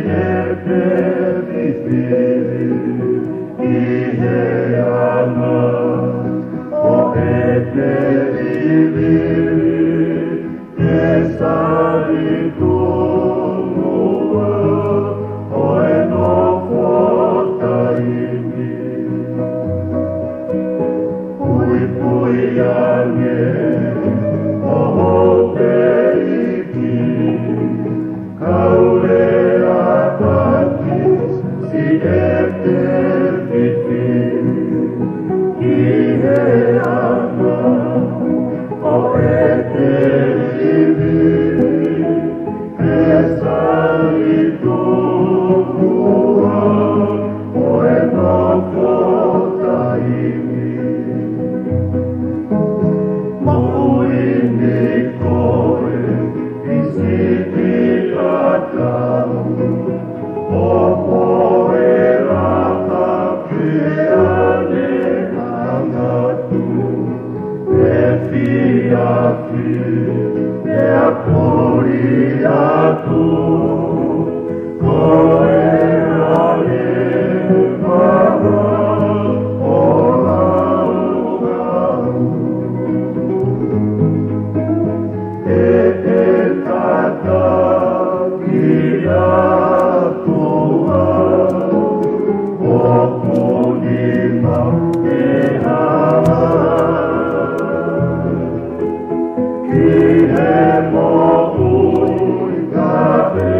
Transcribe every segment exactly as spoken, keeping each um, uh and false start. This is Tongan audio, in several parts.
ʻEte fifili ʻi he anga ʻo ʻete fifili, ke sali tuʻunga ʻo e nofo taimi. Puipui ange ʻo hope iki, kau lea taki si ʻete fifili ʻi he anga ʻo ʻete fifili, ke sali tuʻunga ʻo e nofo taimi. Moʻui ni koe ʻi Sipi ʻAtau, ʻo poela ka pea ne angatu, efiafi, pea puli atu, ko e hale mama ʻo Laulau. ʻE, ʻe tataki atu ʻa hoku nima ʻe hala ki he moʻui taʻengata.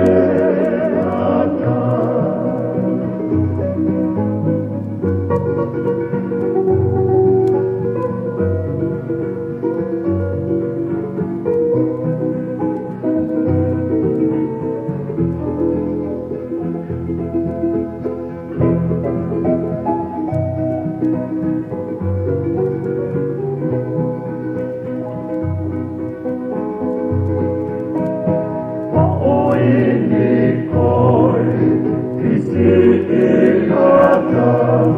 Moʻui ni koe ʻi Sipi ʻAtau,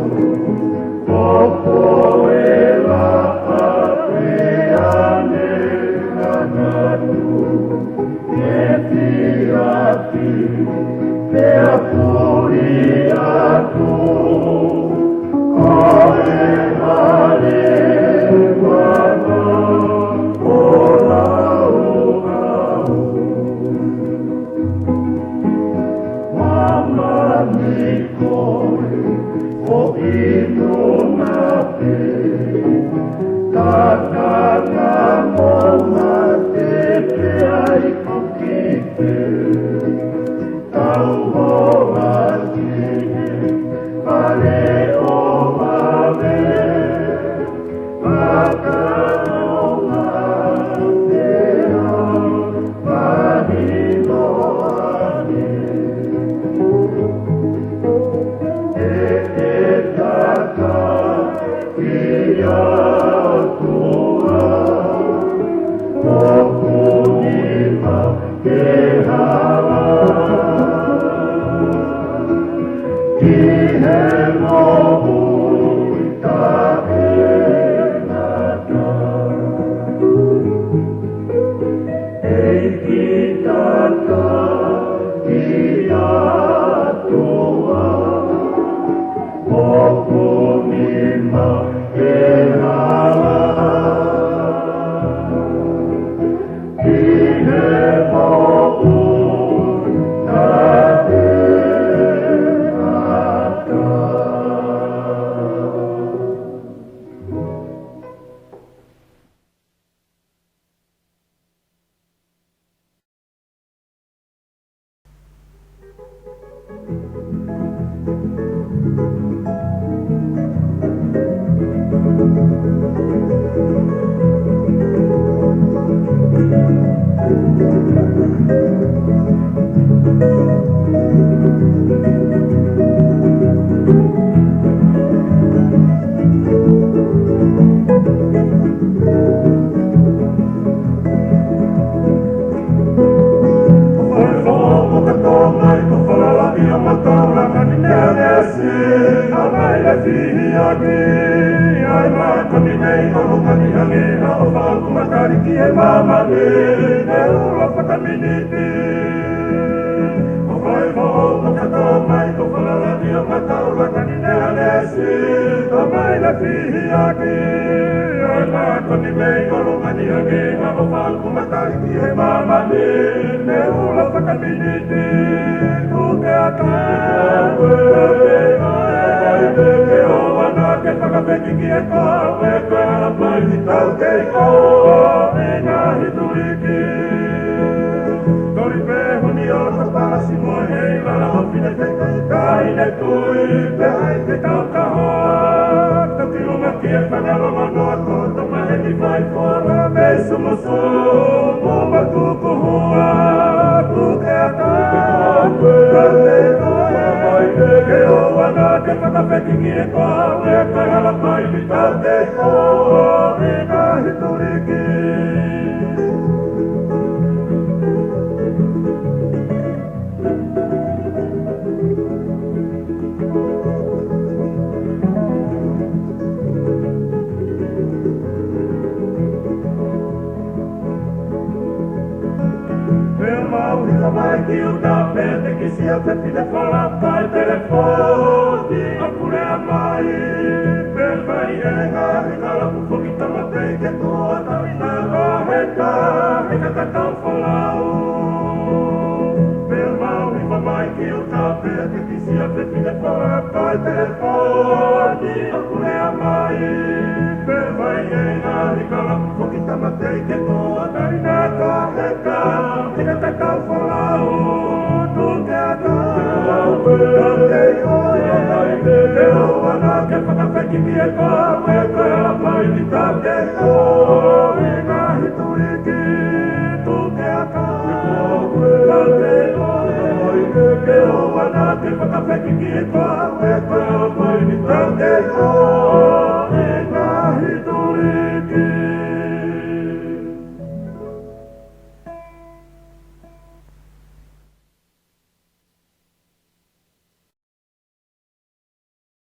ʻo poela ka pea ne angatu, efiafi, pea puli atu, ko e hale mama ʻo Laulau. Māmani koe, foʻi nuna pē, kakana mo mate pē ai ko kite. Tau hola ki he fale ʻo Vave, fakaonga pea mahino ange. ʻE, ʻe tataki atu ʻa hoku nima ke hala ki he moʻui taʻengata. ʻEiki, tataki atu ʻa hoku nima ke hala ki he moʻui taʻengata. Pihiaki, ʻa e mākoni mei ʻolunga ni hangē ha ʻofa ʻoku mataʻi ki he māmani, ne ula fakaminiti, tuku ke ʻatā, tuku ke ʻatā, ke ʻoua naʻa ke fakafekiki ʻe koe, ko e hala mai ni taukei ko e ngaahi tuliki. Toli pē huni ʻo Tapasi mo e heilala ʻo Fineʻeiki, kae ne tui pē ai ke tau kaho. Toki luma ki he fanga longonoa ko Tamaʻeni Faifora, mei Sumusumu mo Tukuhua, tuku ke ʻatā, tuku ke ʻatā, ke ʻoua naʻa ke fakafekiki ʻe koe, ko e hala mai ni taukei ko e ngaahi tuliki. Pea mau hika mai ki ʻuta pea te kiʻi pē pine fola kae telefoni ʻo kulea mai. Pea fai e ngaahi kalapu foki tamateʻi ke tuʻu ʻo tauʻi na ka heka, heka ka tau folau. Pea mau hika mai ki ʻuta pea te kiʻi pē pine fola kae telefoni ʻo kulea mai. Pea fai e ngaahi kalapu foki tamateʻi ke tuʻu ʻo tauʻi na ka heka, heka ka tau folau. Tuku ke ʻatā, tuku ke ʻatā, ke ʻoua naʻa ke fakafekiki ʻe koe, ko e hala mai ni taukei ko e ngaahi tuliki. Tuku ke ʻatā, tuku ke ʻatā, ke ʻoua naʻa ke fakafekiki ʻe koe, ko e hala mai ni taukei ko